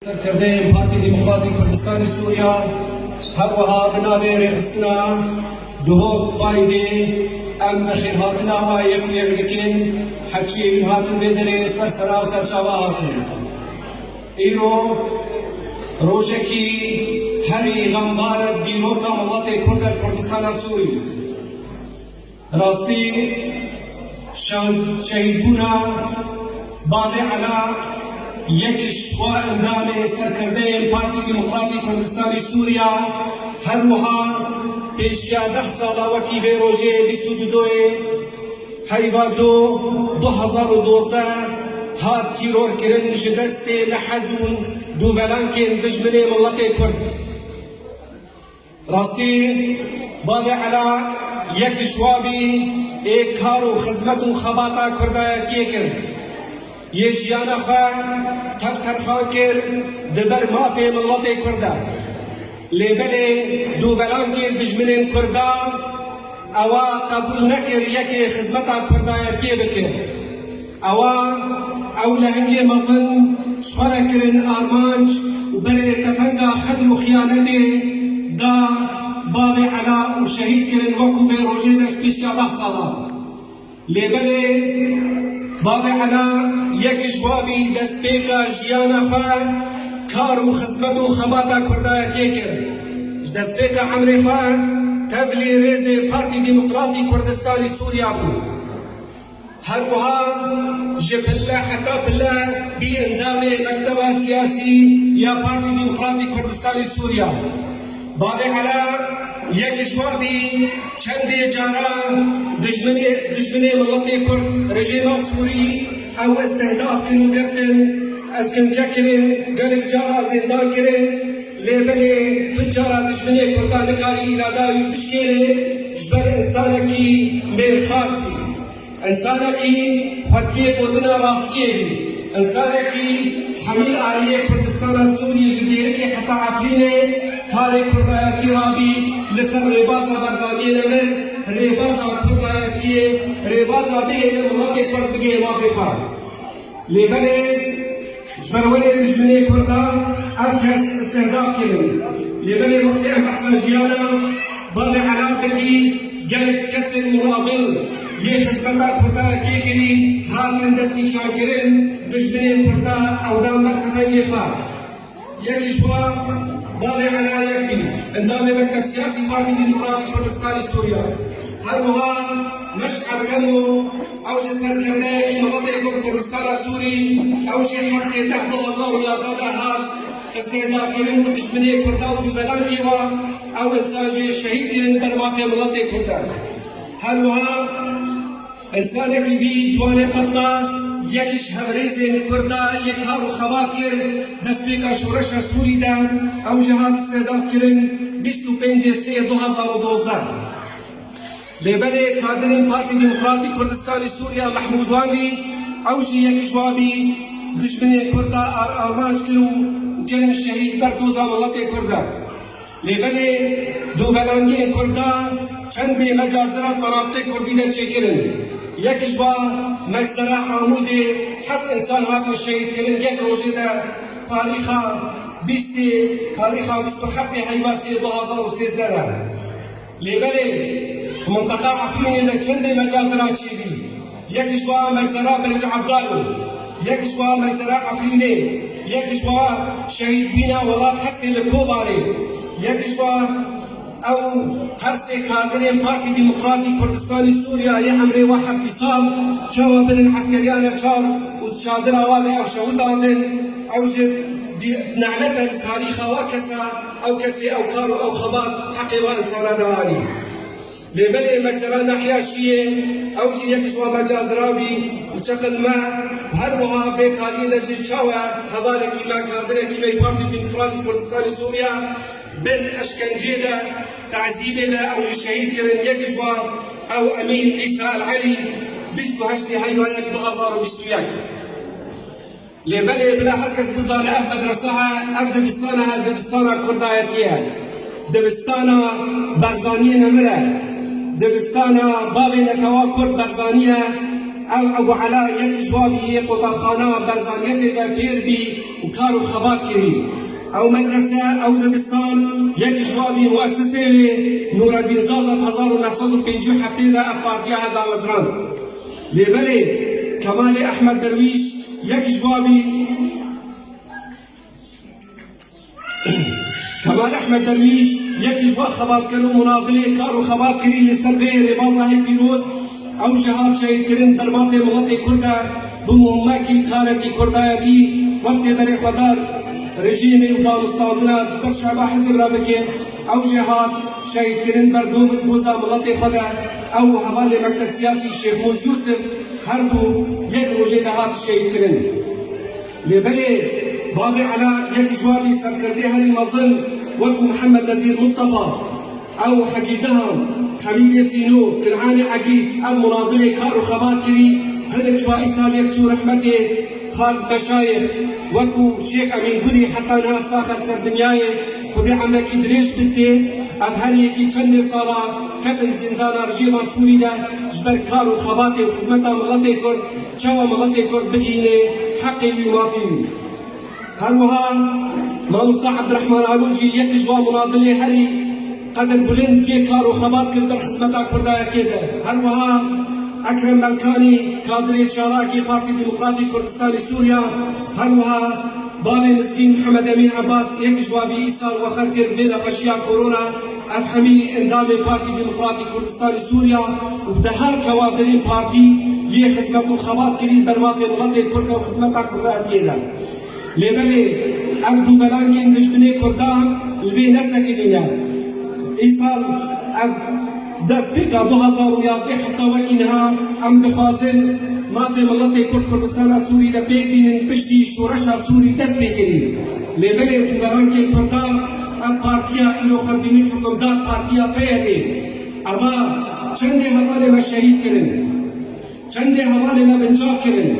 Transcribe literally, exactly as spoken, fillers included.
Serkirdeyên Partî Demokratîk Kurdistanê Sûriya, her wiha bi navê rêxistina Duhok Faîdê em bi xêrhatina we yek û yek dikin, heçiyê hûn hatin vê derê ser sera û ser çava hatin. Îro rojekî herî xembar e di dîroka miletê Kurd e li Kurdistana Sûrî. Rastî, şehid-, şehîdbûna Bavê Ela, yek ji xwe endamê serkirdeyên Partî Demokratîk Kurdistanî Sûriya, her wiha pêşiya deh sala wekî vê rojê bîst û du doyê heyva do du hezar û dozdeh hat tîrorkirin ji destê nehez û dûvelankên dijminê miletê Kurd. Rastî, Bavê Ela yek ji wa bî ê kar û xizmet û xebata kurdayetiyê kir. Yê jiyana xwe tev terxan kir di ber mafê miletê Kurd de. Lê belê dûvelankê dijminên Kurda ewa qebûl nekir yekê xizmeta kurdayetiyê bike. Ewa ew lehengê mezin ji xwe re kirin armanc û berê tefenga xedr û xiyanetê da Bavê Ela û şehîd kirin wekû vê rojê de ji pêşiya deh sala. Lê belê Bavê Ela yek ji wa bî destpêka jiyana xwe kar û xizmet û xebata kurdayetiyê kir. Ji destpêka emrê xwe tevlî rêzê Partî Demokratîk Kurdistanî Sûriya bû. Her wiha ji pille heta pille bî endamê mekteba siyasî ya Partî Demokratîk Kurdistanê Sûriya. Bavê Ela yek ji wa bî çendê cara dijminê, dijminê miletê Kurd, rejîma Sûrî, ew istihdaf kirin û girtin, eşkence kirin, gelek cara zêndan kirin, lê belê tu cara dijminê Kurda nikarî îrada wî bişkêne ji ber insanekî mêrxas bî. Însanekî xwediyê gotina rastiyê bî. Însanekî hemî aliyê Kurdistana Sûriyê ji Dêrikê heta Efrînê karê kurdayetî rabî li ser rêbaza Barzaniyê nemir, rêbaza kurdayetiyê, rêbaza bihêle miletê Kurd bigihê mafê xwe. Lê belê ji ber werê dijminê Kurda ev kes istihdaf kirin. Lê belê wextê em behsa jiyana Bavê Ela dikî, gelek kesên muqabil yê xizmeta kurdayetiyê kirî hatin destnîşankirin, dijminên Kurda ew dan ber tefengê xwe. Yek ji wan Bavê Ela yek bî, endamê Mekteb Siyasî Partî Demokratîk Kurdistanê Sûriya. Her wiha Meş'el Kemo, ew jî serkirdeyekî miletê Kurd Kurdistana Sûrî, ew jî wextê deh du hezar û yazdeh de hat istihdafkirin û dijminê Kurda û dûvelankê wa, ew insan jî şehîd kirin ber mafê miletê Kurd e. Her wiha Însanekî dî Ciwanê Qetna, yek ji hevrêzên Kurda yê kar û xebat kir, destpêka şoreşa Sûrî de, ew jî hat istihdafkirin bîst û pêncê sê du hezar û dozdeh. Lê belê kadirên Partî Demokratîk Kurdistanê Sûriya Mehmûd Wandî, ew jî yek ji wa bî dijminên Kurda ar-, armanc kir û kirin şehîd ber doza miletê Kurd e. Lê belê dûvelangên Kurda çendê mecazira di menatiqê Kurdî de çêkirin. Yek ji wa meczera Amûdê heft însan hatin şehîdkirin yek rojê de tarîxa bîstê, tarîxa bîst û heftê heyva sê du hezar û sêzdeh de. Lê belê minteqa Efrînê de çendê mecazira çêbî. Yek ji wa meczera Birc Ebdal o. Yek ji wa meczera Efrînê. Yek ji wa şehîdbîna welat Hesê li Kobanê. Yek ji wa ew her sê kadirên Partî Demokratîk Kurdistanî Sûriya yê emrê wa heftî sal çawa birin eskeriya neçar û di çadira wa de ew şewitandin, ew ji di-, nehlet e li tarîxa wa kesa, ew kesê ew kar û ew xebat heqê wa insana da anî. Lê belê meczera Nahya Şiyê, ew jî yek ji wan mecazira bî û çeqil me û her wiha vê tariyê de jî çawa hevalekî me, kadirek me yê Partî Demokratîk Kurdistanê Sûriya bin eşkencê de, tezîbê de ew jî şehîd kirin. Yek ji wan ew Emîn Îsa El Elî, bîst û heştê heyva yek du hezar û bîst û yek. Lê belê bila her kes bizane ev medresa he, ev dibistana he, dibistana kurdayetî ye. Dibistana Barzaniyê nemir e. Dibistana bavê netewa kurd Barzanî ye. Ev Ebû Ela yek ji wa bî yê qutabxana Barzaniyetê de fêr bî. Kar û xebat kirî. Ew medrese, ew dibistan, yek ji wa bî muesisê wê Nûreddîn Zaza di hezar û neh sed û pêncî û heftê de ev partiya he damezrand. Lê belê Kemalê Ehmed Derwîş yek ji wa bî. Kemal Ehmed Derwîş yek ji van xebatker û munadilê kar û xebat kirî li ser vê rêbaza hê pîroz. Ew jî hat şehîdkirin ber mafê miletê Kurd e, bi muhimmekî karekî Kurda ye dî. Wextê berê xwe dar rejîmê û danûstandina di ber şeva hizb re bike, ew jî hat şehîdkirin ber dov û goza miletê xwe de. Ew û hevalê mekteb siyasî Şêx Mûz Yûsif her du yek rojê de hat şehîdkirin. Lê belê bavê Ela yek ji wan bî serkirdê herî mezin wekû Mihemed Nezîr Mustafa, ew Hecî Dihan, Xemîdê Sîno, Kinanê Egîd, ev munadilê kar û xebat kirî, hinek ji wa îsal yek çû rehmetê Xalid Meşayix, wekû Şêx Emîn Gulî heta niha sax e ser dinyayê, Xwedê emrekî dirêj bidê, ev her yekî çendê sala ketin zîndana rejîma Sûrî de ji ber kar û xebatê û xizmeta miletê Kurd, çawa miletê Kurd bigihînê heqê wî û mafê wî. Her wiha mamosta Ebdirehman Alûn jî yek ji wan munadilê herî qedirbilind yê kar û xebat kir ber xizmeta Kurdayetiyê de. Her wiha Ekrem Belkanî, kadirê çalakê Partî Demokratîk Kurdistanê Sûriya, her wiha bavê Mizgîn Mihemed Emîn Ebas yek ji wan bî îsal wexer kir vê nexweşiya korona, ev hemî endamê Partî Demokratîk Kurdistanê Sûriya û deha kewadirên partî yê xizmet û xebat kirî ber mafê miletê Kurd û xizmeta Kurdayetiyê de. Lê belê ev dûvelangên dijminê Kurdan li vê nesekinîne. Îsal ev destpêka du hezar û yazdeh heta wekî niha em dixwazin mafê miletê Kurd Kurdistana Sûrî de pêk bînin, piştî şoreşa Sûrî dest pê kirî. Lê belê dûvelangên Kurdan ev partiya îro xwe dînin hikimdar, partiya P Y D'ê. Eva çendê hevalê me şehîd kirin. Çendê hevalê me bincav kirin.